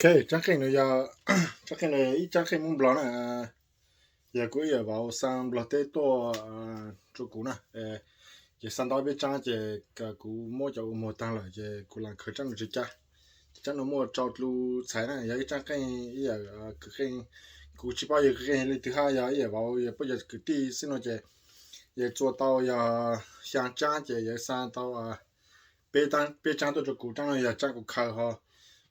Ok, tsaab qeej no yog, tsaab qeej no yog ib tsaab qeej Moob Nplog na, yog kuv ib yawm vauv xa Nplog teb tuaj rua kuv na. Ces xa tau peb tsaab ces kuv muab cov ua muag taag lawm ces kuv lam khaws tsaab no tsi ca. Ces tsaab no muaj rau dlu txhais na, yog ib tsaab qeej ib yawm kwv qeej, kuv tsi paub yog kwv qeej leej twg hab, yog ib yawm vauv yog puab yog kwv tij xwb no ces yawg txua tau yog xyaa tsaab ces yawg xa tau peb tsaab tuaj rua kuv. Tsaab no yog tsaab kuv khaws ho,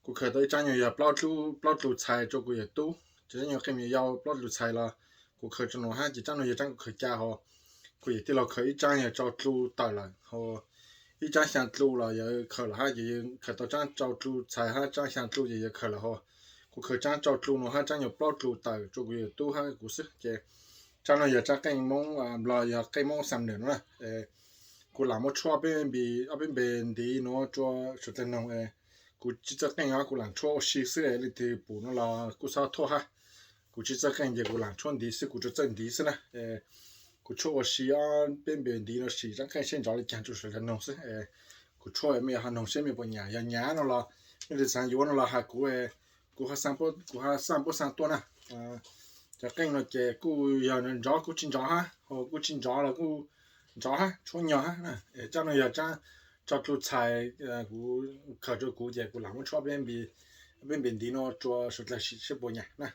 kuv khaws tau ib tsaab nyuag yog plaub dlu txhais rua kuv yawm tub, ces tsaab nyuag qeej me nyuam yau plaub dlu txhais los kuv khaws rua nuav hab. Ces tsaab no yog tsaab kuv khaws ca ho, kuv yawm tij laug khaws ib tsaab yog rau dlu tawm lawm ho, ib tsaab xyaa dlu los yawg khaws lawm hab. Ces yawg khaws tau tsaab rau dlu txhais hab tsaab xyaa dlu ces yawg khaws lawm ho, kuv khaws tsaab rau dlu no hab tsaab nyuag plaub dlu tawm rua kuv yawm tub hab kuv xwb. Ces tsaab no yog tsaab qeej Moob Nplog, yog qeej Moob Xam Nwm no na. Kuv lam muab tshuab ob peb npe ntiv nuav rua suav dlawg noog. Kuv tsi txawj qeej os, kuv lam tshuab ua si xwb, leej twg pum no los kuj txhob thuam hab. Kuv tsi txawj qeej ces kuv lam tshuab ntiv xwb, kuv tsuas txawj ntiv xwb na. Kuv tshuab ua si ob peb npe ntiv no sim tsaab qeej seb nrov le caag rua suav dlawg noog xwb. Kuv tshuab mej ho noog seb mej puas nyam, yog nyam no los mej tsi xaav yuav no los has kuv, kuv, kuv ho xaj puab xaa tuaj na. Cov qeej no ces kuj yog nrov kuj tsi nrov hab, ho kuj tsi nrov los kuj nrov hab, tshuab nyog hab. Tsaab no yog tsaab rau dlu txhais, kuv khaws rua kuv ces kuv lam muab tshuab peb npe ntiv no rua suav dlawg sim seb puas nyam na.